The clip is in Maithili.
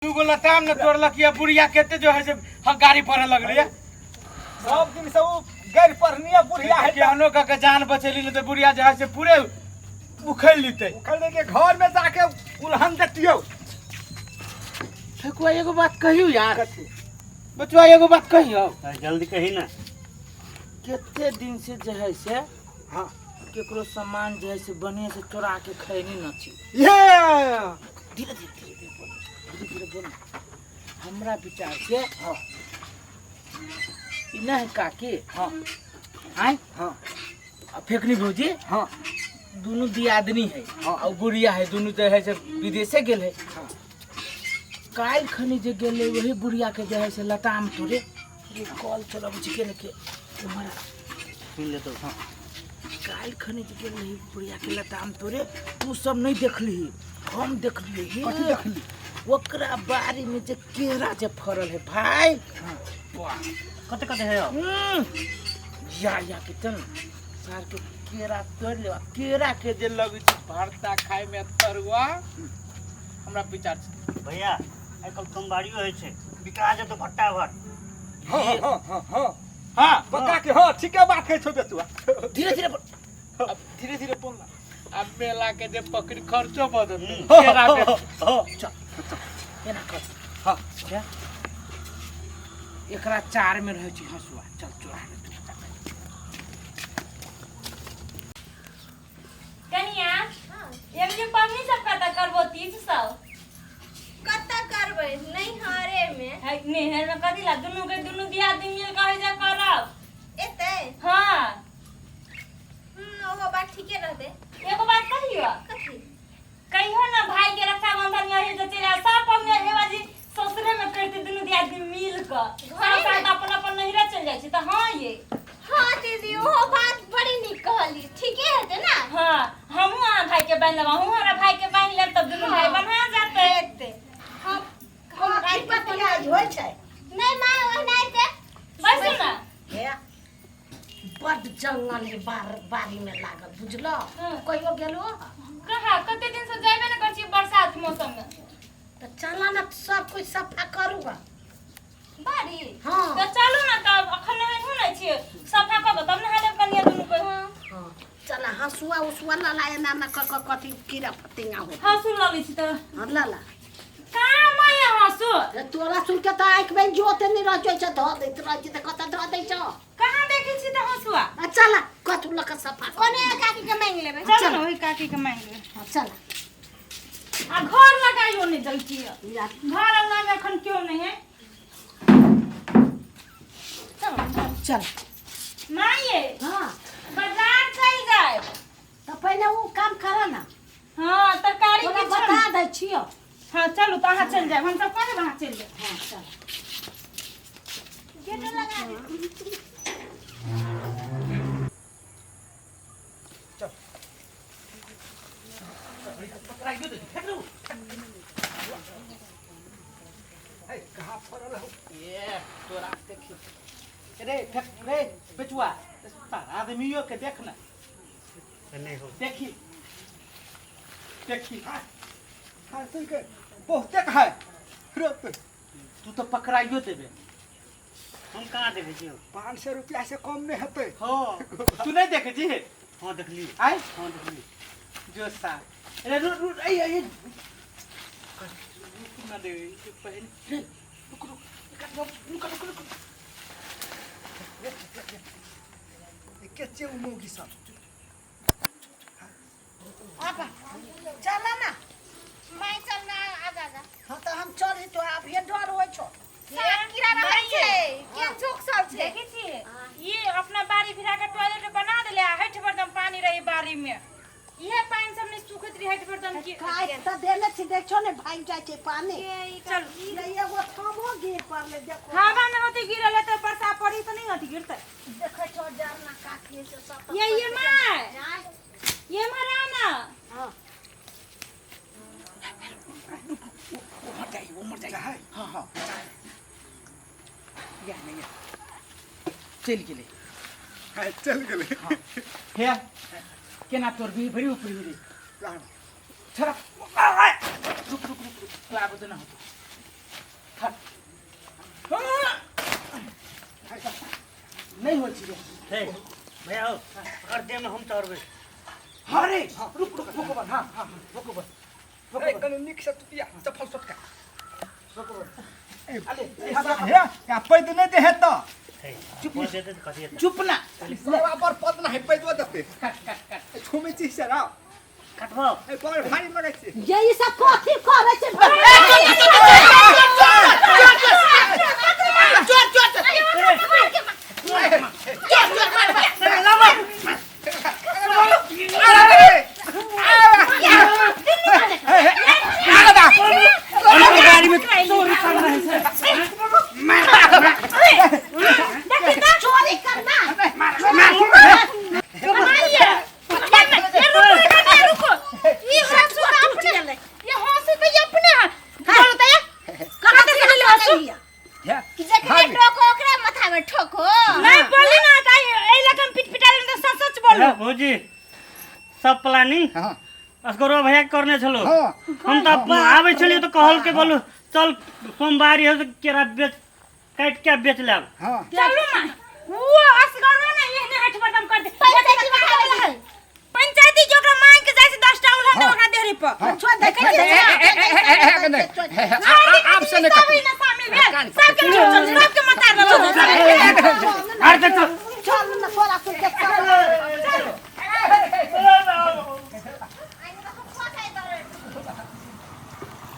दूगो लताम ने तोड़लक या बुढ़िया केते जो है से हम गाड़ी पड़े लगले या सब दिन से उ गैर पढ़निया बुढ़िया है। केहनो कऽ के जान बचेली, नहीं तो बुढ़िया जो है से पूरे उखड़ लेते। उखड़ के घर में जाके उल्हन देतियो। ठकुआ, एगो बात कहियो यार। बचुआ, एगो बात कहियो। जल्दी कही ना। कते दिन से जे है से हाँ केकरो सामान जे है से बढ़िया से चोरा के खैनी न छी। ये धीरे धीरे धीरे धीरे बोल, धीरे धीरे बोल। हमरा विचार से हाँ ई ना है काकी। हाँ। आय। हाँ। आ फेकनी भौजी। हाँ। दुनू दियादनी है। हाँ। और बुढ़िया है, दुनू जे है से विदेशे गेल है। हाँ। काल्हि खनी जे गेलै वही बुढ़िया के जे है से लताम तोड़े रे, कॉल चलबै छै के ने के तुम्हारा सुन लेतो। हाँ, काल्हि खनी जे गेल रही बुढ़िया के लताम तोड़े, तू सब नहीं देखलिही, हम देखलियै। कथी देखली? ओकरा बाड़ी में जे केरा जे फड़ल है भाई, वाह! कते कते है? या या के चल सार के केरा तोड़ ले। केरा के जे लगै छै भरता खाय में तरुआ, हमरा विचार छै। भैया, आइ काल्हि सोमवारियो होइ छै, बिका जेतौ भट्टा भर। हाँ हाँ हाँ हाँ। हाँ। पक्का के हाँ, ठीके बात कहै छौ बेटुआ। धीरे धीरे बोल, अब धीरे धीरे बोल ना। अब मेला के जे पकड़ी खर्चो बदल हाँ, केरा हाँ, के हाँ। चल, एना कर। हाँ। क्या एकरा चार में रहै छै हंसुआ, चल चोरा ले तू। कनिया, एक जे पबनी सब कतऽ करबो तीज सब? कतऽ करबै? नैहरे में। है, नैहर में कथी ला? दुनू के दुनू दियादनी मिल के जा करब। एतै? हाँ। ओहो बात ठीके रहतै। एगो बात कहियो। कथी? कहियो ना भाई के रक्षाबंधन में ही चलि आउ। सब पबनी ए बाजी ससुरे में करते दुनू दियादनी मिल के। घरे सब में? साथ अपन अपन नैहरे चलि जाइ छै तऽ हाँ ये। हाँ दीदी, ओहो बात बड़ी नीक कहली, ठीके हेतै ना। हाँ, हमहूँ अहाँ भाई के बान्हि लेब, अहूँ हमरा भाई के बान्हि लेब, तब दुनू भाई बन्हा जेतै। हेतै। हम की बतिया होइ छै? नहि माँ, ओहनाइते। बैसू ना। हे, बड्ड जंगल है बाड़ी में लागल, बुझलो? हाँ। कहियो गेलो? कहाँ, कते दिन से जाबे ने करै छी बरसात मौसम में। तऽ चला ने, सब कुछ सफा करूँगा। बाड़ी? हाँ। तऽ चलू ने तब, अखन नहेलहुँ नहि छियै, सफा कऽ कऽ तब नहा लेब कनिया दुनू के। हाँ, चला, हँसुआ उसुआ लला, एना एना कऽ कऽ कथी कीड़ा फतिंगा हो। हँसू लऽ लै छी तऽ। हाँ, लला। कहाँ माया हँसू? रे, तोरा सुन के तऽ आँखि में जोते नहि रह जाइ छै, धऽ दैत रहै छी तऽ कतऽ धऽ दै छौ? कहाँ देखै छी तऽ हँसुआ? आ चला, कथू लऽ कऽ सफा कर। कोने काकी के मांगि लेबै। चलू ने, ओहि काकी के मांगि लेबै। हाँ, चला। आ घर लगाइयो नहि दै छियै। या। घर अंगना में एखन केओ नहि है। चल। माये। हाँ। बाजार चलि जाए। तऽ पहिले ओ काम कर ना। हाँ, तरकारी तोरा के बता दै छियौ। हाँ, चलू तऽ अहाँ चलि जायब, हमसब कह देब, अहाँ चलि जायब। हाँ, चल। गेटो लगा दे। है, कहाँ फड़ल हो? ये तोरा देखी रे, फेक रे बेचुआ, तार आदमियों के देख ना। नहीं हो। देखी देखी। हाँ, ठीक है, बहुते है रे। तू तो पकड़ाइयो देबे। हम कहाँ देखै छियै? 500 रुपया से कम नहीं हेतै। हाँ, तू नहीं देखे जी? हाँ, देखली। आय। हाँ, देखली। जो सा अरे रु रु ऐ ऐ, रुक ना दे पहले रे, रुक रुक रुक रुक रुक रुक। के चे मौगी सब? आबा, चला ना। माय, चल ना, आजा आजा। हाँ, तऽ हम चल तो आब ये डर होइ छौ। साफ कीड़ा रहै छै, केहन चोक सब छै। देखै छियै, ये अपना बाड़ी भिरा के टॉयलेट बना देले आ हठि बरदम पानी रही बाड़ी में, इहे पानि सब नहि सुखैत रही हठि बरदम की। काटि तऽ देने छी, देखछौ ने, भागि जाइ छै पानी। चल। रे, एगो थमो गिर पड़लै, देखो। हवा में होते गिरल है तऽ बरसा पड़ी तऽ नहीं होते गिरतै। देखै छौ, जरना काठी से सब। ये my. जाय। ये मरा ना। हाँ। वो मर जाई, वो मर जाई। हाँ हाँ, या नहीं या, चलि गेलै। है, चल गेलै। हे, केना तोड़बी भरि ऊपरी रे? छोड़ा, रुक रुक रुक रुक, तू आब तऽ ना होतो। हे भैया हो पकड़ दे में हम चढ़बै। अरे रुक रुक रुक बन। हां हां रुक बन। ए, कनी नीक से टुटिया चप्पल सोटका। अरे हे या पैद नहीं दे है तो हे चुप दे दे कथी हेतै? चुप ना। सरवा पर पद ना है पैदो देते। काट काट काट। छुमे छी सरा। काटबो। ए बड़ भारी लगै छै। ये ई सब कथी करै छै? चोर चोर चोर चोर मार मार। गाड़ी में चोरी करना है से। चोरी करना। बनाइए ये रुको ये रुको, ये हंसू अपने, ये हंसू तो ये अपने है, बोलो तो ये कहाँ से ले हंसू? कि जकरे ठोको ओकरे माथा में ठोको। नहीं बोली ना त एई लकम पिट पिटा देम त सच सच बोलो। हे भौजी सब प्लानिंग हां असगरो भैया के करने छलो। हां। हम त आबै छलियै त कहल के बोलू चल सोमवारी हो त केरा बेच काट के बेच लेब। हां चलू ना वो असगरो ना एहने हठ बदम कर दे। पंचायती बैठाबै है। पंचायती के ओकरा मांग के जाइ से 10 टा उल्हन दे ओकरा देहरी पर। छोड़ दे। आप से नहीं सब ना शामिल भेल, सबके छोड़, सब